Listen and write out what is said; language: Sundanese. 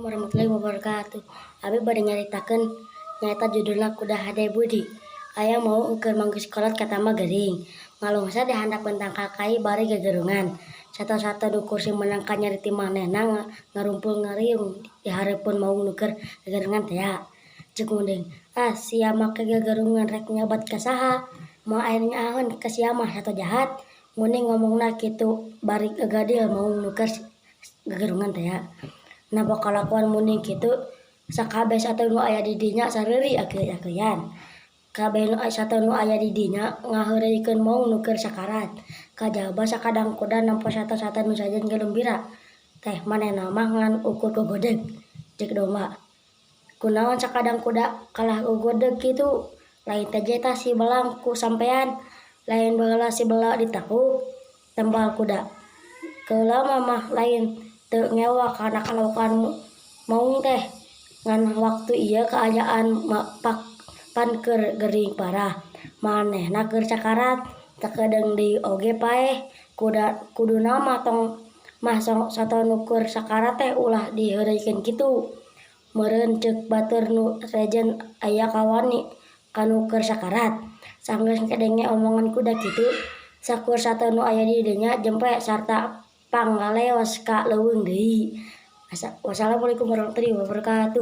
Warahmatullahi wabarakatuh. Abi bade nyaritakeun nyaeta judulna Kuda Hade Budi. Aya maung keur manggis kolot katamba gering. Ngalungsa di handapeun tangkal kai bari gegerungan. Sato-sato nu kursi meunang kanyeri ti manehna ngarumpul ngariung di hareupeun maung nu keur gegerungan tea. Ceuk munding, "Ah, sia make gegerungan rek nyabat ka saha? Moal aya nu nyaaheun ka sia mah, sato jahat." Munding ngomongna kitu bari ngagadil maung nu keur gegerungan tea. Nempo kalakuan munding kitu, sakabeh sato nu aya di dinya sareuri akeuy-akeuyan. Kabeh sato nu aya di dinya ngaheureuykeun maung nu keur sakarat. Kajaba sakadang kuda nempo sato-sato nu sejen galembira teh, "Manehna mah ngan ukur gogodeg," ceuk domba. "Kunaon sakadang kuda kalah gogodeg kitu? Lain teh tah si belang ku sampean? Lain baheula si bela ditekuk?" tembal kuda. "Keula mah lain teu ngewa kana kalakuan maung teh, ngan waktu ieu kaayaan pan keur gering parah, manehna keur sakarat, sakedeung deui oge paeh. Kuduna mah tong mah sato nu keur sakarat teh ulah diheureuykeun kitu. Meureun ceuk batur nu sejen aya kawani ka nu keur sakarat." Sanggeus ngadenge omongan kuda kitu, sakur sato nu aya di dinya jempe sarta panglaleos ka leuweung deui. Wassalamualaikum warahmatullahi wabarakatuh.